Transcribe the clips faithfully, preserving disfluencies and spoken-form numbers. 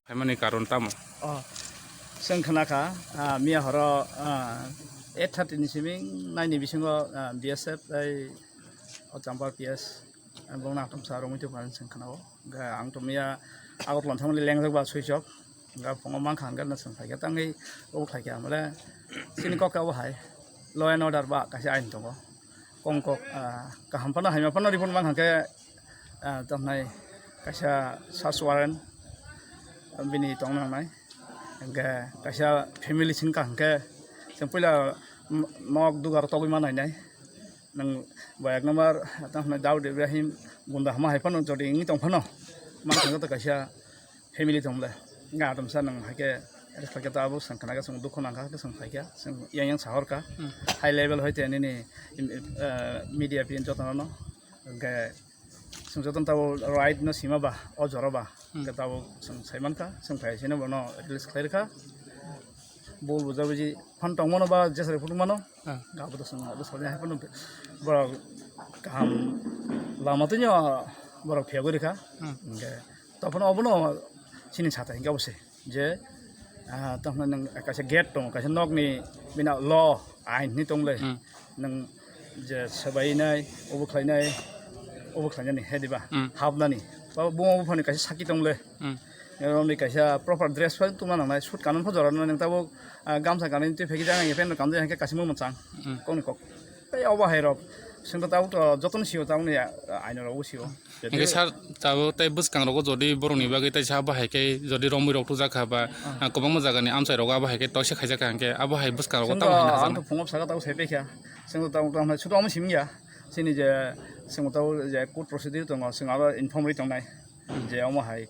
Phaimani karon tamo? Oh, chwng khna kha, ah, miya horo, ah, eight thirty ni simi nine ni bisingo, ah, B S F tei o Champar P S, ah, bongno atomsa romwi tongphani chwng khna-o. Hwnkhe ang to miya Agartala thangmani lengjak ba swichok. Hwnkhe phungo mankha hwnkhe no chwng phaikha tangwi obo khlaikha hwnmale chini kok khe obo hai law and order ba kaisa ain tongo. Kongkok, ah, kaham phano hamya phano report mankha hwnkhe, ah, tamhnai kaisa search warrant bini tongna nangnai. Hwnkhe kaisa family sini kaham khe chwng puila nok dugar togwi ma nainai. Nwng bo ek number, tamo hwnwi Daud Ibrahim gunda hama hai phano jodi wngwi tong phano, mano thangkhe to kaisa family tong le. Nga atomsa nwng hai khe arrest khlai khe to abo chwng khna khe chwng dukhu nang kha, khe chwng phai kha, chwng yang yang sahor kha. Hmm. High level hoite nini, eh, media pin jotono no. Hwnkhe chwng jotono tabo right no sima ba, o jora ba. Hmm. Hwnkhe tabo chwng sai man kha, chwng phai sino bono release khlai rw kha. Bol bujabuji phan tong mano ba jesari phutwk mano. Ah. Abo to chwng abo salni hai phano borok kaham lama twi no borok phiyogwi rikha. Hmm. Hwnkhe tophono obono chini sata hinkhe obo se je, ah, tamo nwng kaisa gate tongo, kaisa nokni bini law ain hinwi tong le. Hmm. Nwng je swbai nai, obo khlai nai, obo khlai nani hai diba? Hmm. Hapnani. Ba buma buphani kaisa saki tong le. Hmm. Romni kaisa proper dress pha tuma nangnai, suit kanun pha jora nang tabuk, ah, gamsa kanun twi pheki jang pant kanjai hwnkhe kaisa mung mwchang. Hmm. Kokni kok. Tei obo hai rok. Sengkhe tabuk to jotono sio tabukni, ah, aino rok bo sio. Hwnkhe sir, tabuk tei bwskang rogo jodi borokni bagwi tei sa bahai khe jodi romwi rok tujak kha ba, ah, kwbangma jagani amchai rogo abo hai khe toise khaijak kha hwnkhe abo hai bwskang rogo tamo hai naharjaknai? Ang to phungo saka tabuk sai paikha. Sengkhe tabuk tamo hai sudo omo simya. Chini je sengkhe tabuk je court procedure tongo, sengkhe aro inform ri tongnai. Hmm. Je omo hai,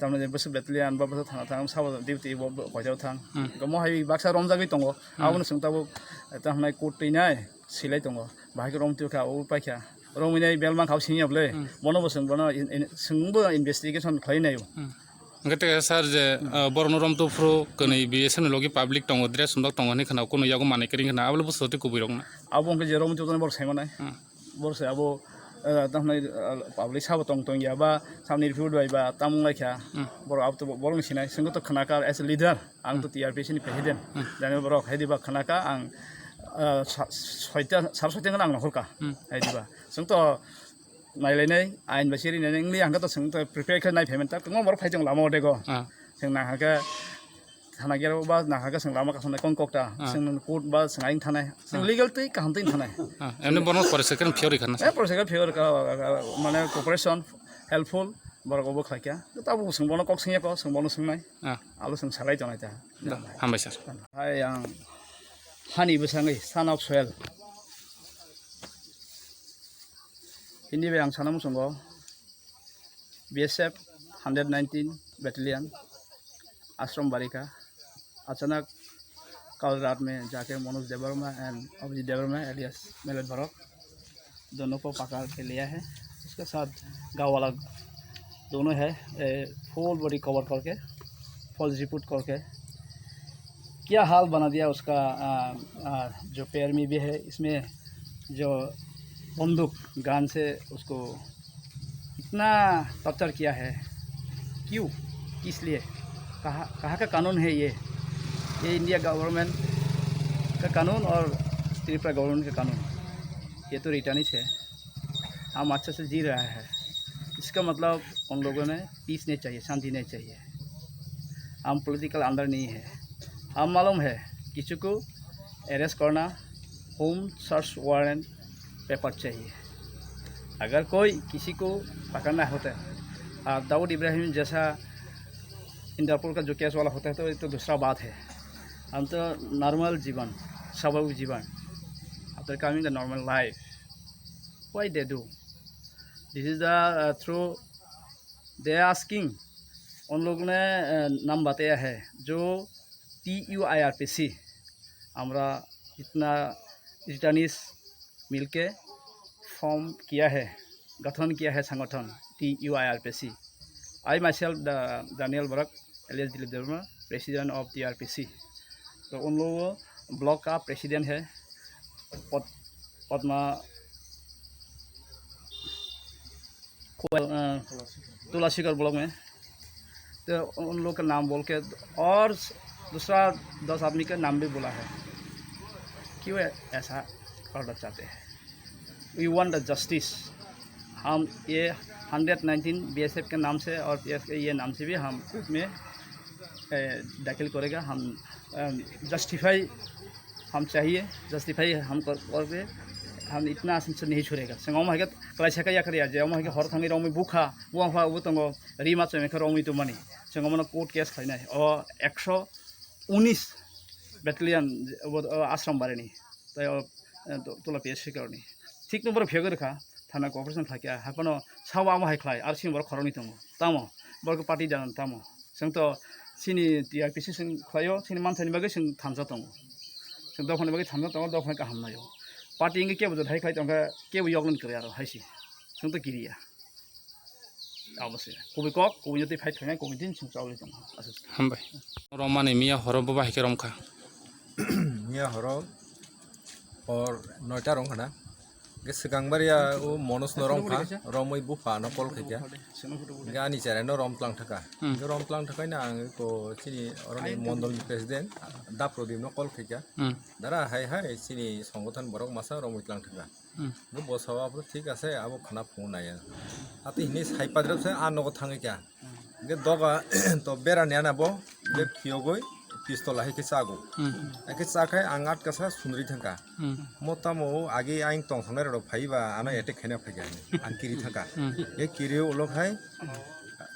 tamni je bwswk battalion ba bwswk thana thang, sabo duty bo, bo koitao thang. Hmm. Omo hai baksa romjagwi tongo. Hmm. Abono chwng tabuk, eh, tamo hwnai court twinai silai tongo. Bahai khe romtwi kha, o paikha. Romwi nai bel mankha, o singya bwle. Hmm. Bono bo chwng bono in, in, chwngbo investigation khlai naio. Hmm. Hwnkhe tei sir je, hmm, ah, borokno romtwi phuru kwnwi B S F ni logi public tongo, dress sumjak tongo hinwi khna, kunu yago manwi kwrwi khna, abo le bwswk twi kubui rokno? Abo hwnkhe je romtwi borok sai manai. Hmm. Borok se abo, eh, tamo hwnai, eh, public sabo tong tong ya ba, samni report bai ba, tamo wnglaikha. Hmm. Borok abo to borokni sinai, chwng to khna kha as a leader, ang to, hmm, T R P C ni president. Hmm. Jani borok hai diba khna kha, ang, eh, sa-, soita, sar soita wngkha ang nohor kha. Hmm. Hai diba. Chwng to nailainai, ain bai siri nai, wngli ang to chwng to prepare khe nai phaimani ta, kwbangma borok phai tong lama o dego. Ah. Chwng nang kha khe, thana gera ba nang kha khe chwng lama kasam nai kong kok ta. Ah. Chwng nang court ba chwng ayang thanai. Chwng, ah, legal twi kaham twi thanai. Ah, emni bono pore second phiyo ri khana. Eh, pore second phiyo ri kha, mane cooperation, helpful, borok obo khlai kha. Tabuk chwng bono kok swngya kho, chwng bono swngnai. Ah. Abo chwng salai tongnai ta. Da, hambai sir. Hai ang hani bwsangwi son of soil. Hindi bai ang sana muchungo, B S F hundred nineteen Battalion, Ashram Barika, अचानक कल रात में जाके मनोज देबवर्मा and अभिजीत देबवर्मा alias मिलन भरत दोनों को पकड़ के लिया है। उसके साथ गांव वाला दोनों है, ए, फुल बॉडी कवर करके, फॉल्स रिपोर्ट करके क्या हाल बना दिया उसका, आ, आ, जो पैर में भी है, इसमें जो बंदूक, गन से उसको इतना टॉर्चर किया है, क्यों, किस लिए, कहाँ, कहाँ का कानून है ये? ये इंडिया गवर्नमेंट का कानून और त्रिपुरा गवर्नमेंट का कानून, ये तो रिटर्निस्ट है। हम अच्छे से जी रहा है। इसका मतलब उन लोगों ने पीस नहीं चाहिए, शांति नहीं चाहिए। हम पॉलिटिकल अंदर नहीं है। हम मालूम है किसी को अरेस्ट करना, होम सर्च वारंट पेपर चाहिए। अगर कोई किसी को पकड़ना होता है, आ, दाऊद इब्राहिम जैसा इंटरपोल का जो केस वाला होता है, तो ये तो दूसरा बात है। हम तो नॉर्मल जीवन, स्वाभाविक जीवन, after coming the normal life, why they do? This is the, uh, through they are asking, उन लोगों ने, अ, नाम बताया है, जो T U I R P C, हमारा जितना रिटर्निस्ट मिलके फॉर्म किया है, गठन किया है संगठन T U I R P C. I myself, the Daniel Barak, alias Dilip Debbarma, president of TRPC. तो उन लोगों ब्लॉक का प्रेसिडेंट है पद-, पद्मा को-, अ, तुलासीकर ब्लॉक में। तो उन लोग का नाम बोल के और दूसरा दस आदमी का नाम भी बोला है। क्यों ऐसा करना चाहते हैं? We want the justice। हम ये हंड्रेड नाइनटीन बीएसएफ के नाम से और पीएफ के ये नाम से भी हम कोर्ट में, ए, दाखिल करेगा। हम, अम, जस्टिफाई हम चाहिए, जस्टिफाई हम कर, करके हम इतना आसान से नहीं छोड़ेगा। संगम है क्या, कलाई छका या करिया जे हम है क्या, हर थांगी रंग में बुखा, बुआ फा, वो तंगो, रीमा चमेखा रंग में तो मनी। संगम ना कोर्ट केस खाई ना है। और एक सौ उन्नीस बटालियन, वो, वो आश्रम बारे नहीं। Tai o, eh, to-, tola P S C karoni. Thik no borok phiyogwi rwkha, thana cooperation khlai kha, haphano sao amo hai khlai, R C M borok khoroknwi tongo. Tamo, borok party jagan tamo. Chwng to chini T R P C chwng khlaio, chini manthani bagwi chwng thansa tongo. Chwng dophani bagwi thansa tongo, dophani kaham naio. Party wngwi kebo jot hai khlai tongkha, kebo yoknani kwrwi aro hai se. Chwng to kiriya. Abo se. Kubui kok, kubui no twi fight khlainai, kubui din chwng chawlwi tongo. Aswk. Hambai. Romani miya horo bo bahai khe romkha. Miya horo hor noita rong khana. Ge swkang baria o Manoj no romkha, romwi bupha no call khaikha. Ge ani chara no rom tlang thaka. Hmm. Ge rom tlang thakai na ang ko chini oroni mondol ni president Dap Prodip no call khaikha. Hmm. Dara hai hai chini songothan borok masa romwi tlang thaka. Hmm. Bo bosao abo thik ase, abo khana phungo naiya. Ati hini sai padrep se a nogo thangwi kya. Ge doga to bera niya na bo, ge phiyogoi pistol hai khe chago. Hmm. Hai khe chakhai ang atka sa sunri thangka. Hmm. Mo tamo agi aing tong sangnai rok phaiba ano attack khaina phaikha. Ang kiri thangka. Hmm. Ge kiri ulo khai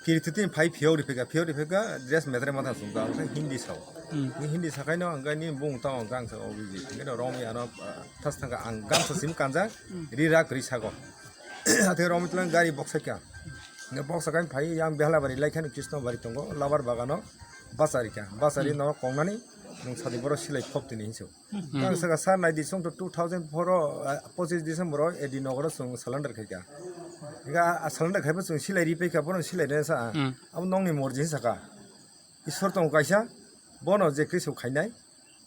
kiri titi phai phiyog ri phaikha, phiyog ri phaikha dress metre matha sumka, ang khai Hindi sao. Hmm. Ni Hindi sakai no ang ni bung tamo gang sa ogi. Ge no romi ano, ah, thas thangka ang gang sa sim kanjak. Ri rak ri sago. Athe romwi tlang gari boksa kya. Nge boksa kain phai yang Behlabari laikha ni Krishnabari tongo, labar bagano bachari kha. Bachari no kongnani nung sadi boro silai khop tini hinso. Tang saka sar nai di song to two thousand four o, ah, pochis December o A D Nagar o chwng surrender khai kha. Ga surrender khai bo chwng silai ri pai kha, bono silai re sa. Abo nongni morji hinsa kha. Isor tongo kaisa, bono je kri su khainai.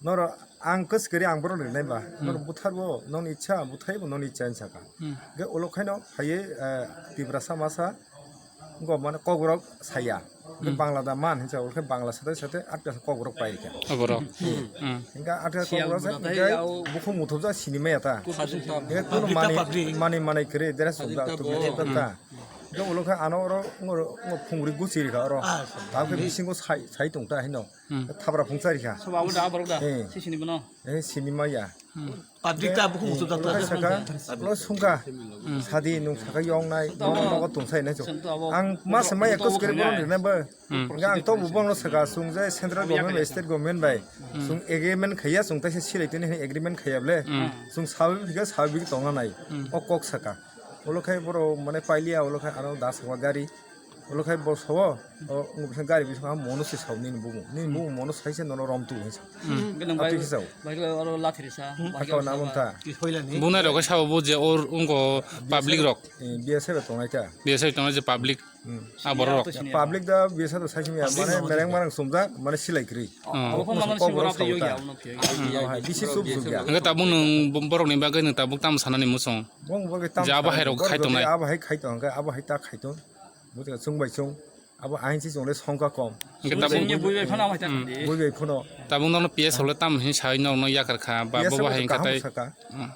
Noro ang kwchwkari ang borok rinai ba, noro butharbo noni ichha, buthaibo noni ichha hinsa kha. Ge ulo khaino phaiye, eh, Tiprasa masa, go mane Kokborok saya. Ge Bangla da man hinsa, ulo khe Bangla sate sate atka Kokborok pai rikha. Oborok. Hinga atka Kokborok sa, hinga bukhung muthubja sinimaya ta. Ge tunu mani, mani, mani kri, dera sumda, tumi ta. Ge ulo khe ano oro, ngo, ngo phungri gusi rikha oro. Ta khe bisingo sai, sai tongta hino. Thabra phungsa rikha. Soba abo da, borok da. Eh. Si sini bono. Eh, sini maya. Public ta bukhung muchuk da. Saka, lo sungka. Sadi nung saka yong nai, nogo, nogo tungsai nai chuk. Ang mas maya kus kari bono rinai ba. Nga ang to bubong no saka sung jai central government bai, state government bai. Sung agreement khaya, sung taisa silai tini agreement khaya ble. Sung sabi bika sabi bika tongna nai. O kok saka. Ulo khai boro mane pailiya, ulo khai ano da saka gari. Ulo khai bo sao, o, wng bwswk gari bisingo ang mono se sao nini bumung. Nini bumung mono sai se nono rom tu hinsa. Gwnang bai, bai khe sao. Bai khe oro lathi risa. Bai khe oro nabo sa ta. Bunai rok khe sao bo je or wngko public rok. Eh, B S F tongnai ta. B S F tongnai je public. A borok rok. Public da B S F sai se mane mereng marang sumjak, mane silai kri. Abo kok mama sing borok sao ta. Abo hai bisi sub sub ya. Hingke tabuk nwng borok ni bagwi nwng tabuk tamo sanani muchung. Bong bagwi tamo. Je abo hai rok khai tongnai. Abo hai khai tong, abo hai ta khai tong. Buti ka chwng bai chwng, abo ain si chwng le songkha kom. Hingke tabuk, bui bai phano, bui bai phano. Tabuk nono P S hole tam hin sai nok no yakar kha, ba bo bai kaham saka.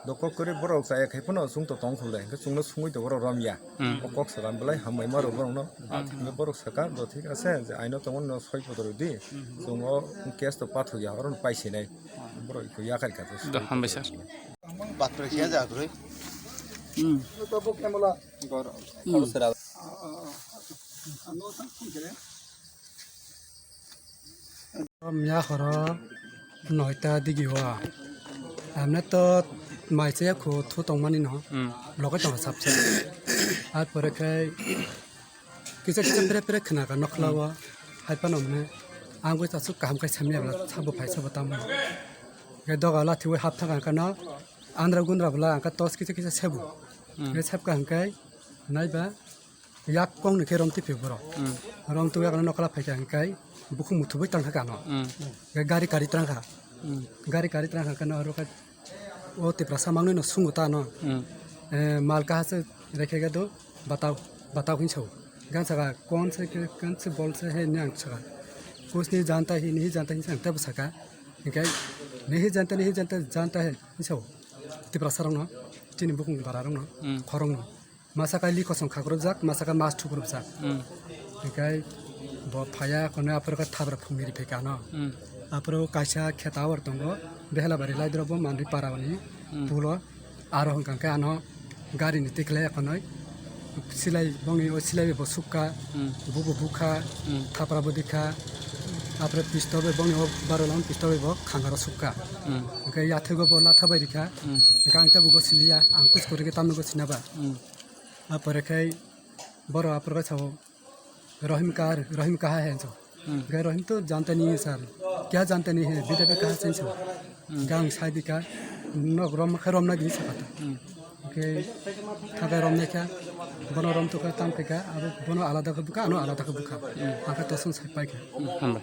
Doko kore borok chaya khai phano chwng to tong khole, hingke chwng no sungui to borok rom ya. O kok saka belai hambai ma rok borok no. Hingke borok saka do thik ase, je aino tongo no soi podoro di. Chwng o case to pathok ya, oro no pai sinai. Borok iko yakar kha to. Do hambai sir. Batre khe ja kre. Hmm. Miya horo noita digi o. Amne to mai chaya khu thu tongmani no. Hmm. Loge tongo sapsa. Ar pore khai kisa kisa pre pre khna ka nokla o. Hai pano mane ang goi ta su kaham kai samya bla sabo phai sabo tamo. Ke doga la thiwi hap thang ka no. Andra gundra bla ang ka tos kisa kisa sebu. Hmm. Ke sep ka hang kai nai ba. Yak kong ni khe rom twi phio borok. Hmm. Rom twi yak nokla phai kha hingkai. bukhuk muthubwi tangkha kha no. Hmm. Ga-, gari kari trangkha. Hmm. Gari kari trangkha kha no, aro kha o Tiprasa mangno no sungo ta no. Hmm. Eh, mal kaha se rekhe ga do, batao, batao hin sao. Gan saka, "Kon se ke, kon se bol se hai?" Ni ang saka. "Kuch nahi janta hai, nahi janta hai," ang tebo saka. Hinkhe, "Nahi janta, nahi janta, janta hai," hin sao. Tiprasa rok no, chini bukhuk bara rok no, hmm, khorok no. Masa khe liko song khakrupjak, masa khe mas thukrupjak. Hmm. Hinkhe bo phaiya, kono aphuru khe thabra phungni ri phaikha ano. Hmm. Aphuru kaisa kheta or tongo, Behelabari Laidrobo Manri Para ni, hmm, pulo. Aro hwnkha khe ano gari ni tikhlai khonoi silai, bongni o silai bo sukha, hmm, bubo bukha, hmm, thapra bo dikha, aphuru pistol bai bongni o barrel o pistol bai bo khangaro sukha. Hmm. Hinkhe yathego bo latha bai rikha. Hmm. Hinkhe ang tebo go siliya, ang kuchukuri khe tamno go sinaba. Hmm. Apore khai boro aphuru khe sao, "Rahim kaha, Rahim kaha hai?" hinso. Hmm. Hinkhe Rahim to janta nahi hai sir. "Kya janta nahi hai? Bida bhi kaha se?" hinso. Hmm. Hinkhe ang sai dikha, "Nok rom khe rom nai di," sakha ta. Hmm. Hinkhe thakai rom naikha, bono rom tokha tam khaikha, abo bono alada khe bukha, ano alada khe bukha. Hmm. Ang khe toson sai paikha. Hmm. Hambai.